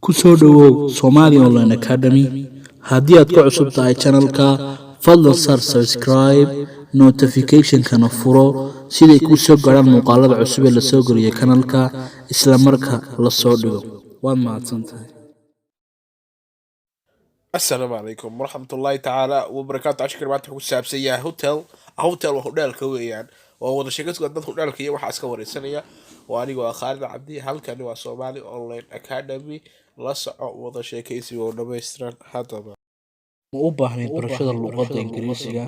Ku soo dhowow Somali Online Academy. Haddii aad ku cusub tahay channelka, fadlan saar subscribe, notificationkana furo siday kuu soo gaadhaan muuqaalada cusub ee lasoo geliyo kanalka isla marka la soo dhigo. Waad mahadsantahay. Asalaamu calaykum waraxmatullaahi tacaala wabarakaatu. Cashirkan maanta wuxuu ku saabsan yahay hotel. Hotel waa hodheelka weeyaan. Waa wada sheekaysiga dad hodheelka iyo waxaa iska wareysanaya. Waa anigoo ah Khaalid Cabdi. Halkani waa Somali Online Academy. La soco wada sheekaysiga oo dhammaystiran haddaba. Ma u baahnayd barashada luqadda Ingiriisiga?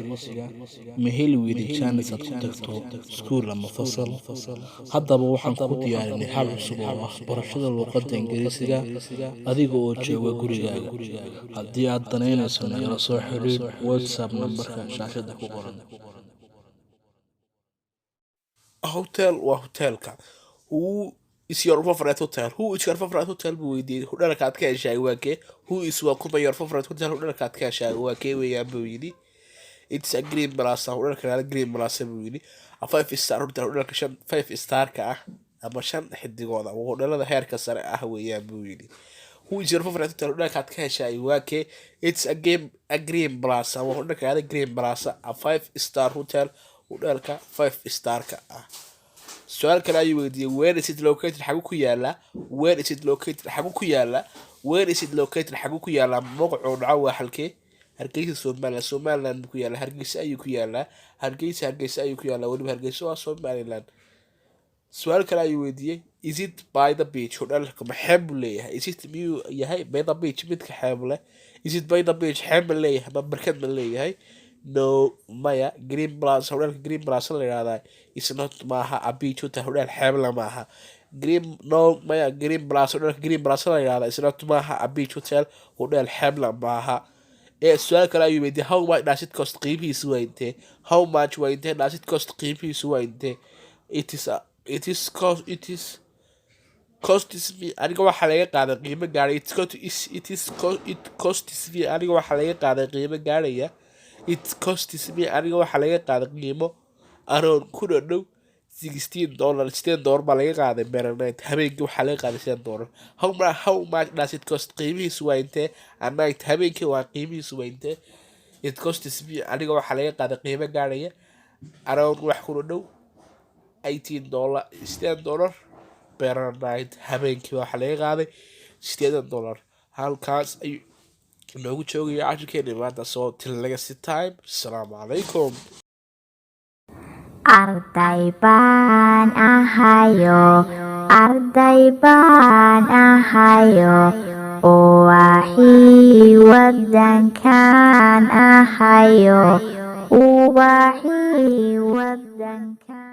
Ma heli weyday jaanis aad ku tagto iskuul ama fasal? Haddaba waxaan ku diyaarinay hal cusub oo ah barashada luqadda Ingiriisiga adiga oo jooga gurigaaga. Haddii aad danaynayso, nagala soo xiriir WhatsApp nambarka shaashada ku qoran. Hotel waa hotelka. Who is your favorite hotel? Who is your favorite hotel buu weydiiyey. Hodheelka aad ka heshaay waa kee? Who is waa kuma, your favorite hotel, hodheelka aad ka heshaay waa kee weeyaan buu yidhi. It's a Green Plaza, hodheelka laada Green Plaza buu yidhi. A five star hotel, hodheelka shan five starka ah ama shan xidigooda, waa hodheelada heerka sare ah weeyaan buu yidhi. Who is your favorite hotel, hodheelka aad ka heshaay waa kee? It's a Green Plaza, waa hodheelka laada Green Plaza, a five star hotel, hodheelka five starka ah. Su-aal kale ayuu weydiiyey. Where is it located? Xagu ku yaalaa? Where is it located? Xagu ku yaalaa? Where is it located? Xagu ku yaalaa? Mowqicuu dhaco waa halkee? Hargeysa, Somaliland. Somaliland buu ku yaalaa. Hargeysa ayuu ku yaalaa. Hargeysa, Hargeysa ayuu ku yaalaa. Weliba Hargeysa waa Somaliland. Su-aal kale ayuu weydiiyey. Is it by the beach? Hodheelka ma xeeb buu leeyahay? Is it, miyuu yahay, by the beach, midka xeeb leh? Is it by the beach? Xeeb ma leeyahay ma barkad ma leeyahay? No, maya. Green Plaza, hodheelka Green Plaza la yidhahdaa, is not, maaha, a beach hotel, hodheel xeebla maaha. Green, no, maya. Green Plaza, hodheelka Green Plaza la yidhahdaa, is not, maaha, a beach hotel, hodheel xeebla maaha. Ee su-aal kale ayuu weydiiyey. How much does it cost? Qiimihiisu waa intee? How much waa intee, does it cost, qiimihiisu waa intee? It is cost, it is costs me, aniga waxaa laga qaaday qiimo gaadhay. It costs me, aniga waxaa laga qaaday qiimo gaadhaya. It costs me, aniga waxaa laga qaaday qiimo around, ku dhow, $16, $8 baa laga qaaday, per night, habeenkii waxaa laga qaaday $8. How much does it cost? Qiimihiisu waa intee? A night, habeenkii waa qiimihiisu waa intee? It costs me, aniga waxaa laga qaaday qiimo gaadhaya, around, wax ku dhow, $18, $8 per night, habeenkii waxaa laga qaaday $8. Halkaas ayuu inoogu joogaya cashirkeena maanta. So till next time, asalaamu calaykum. Arday baan ahayo, arday baan ahayo, ubaxii wadankan ahayo, ubaxii wadankan.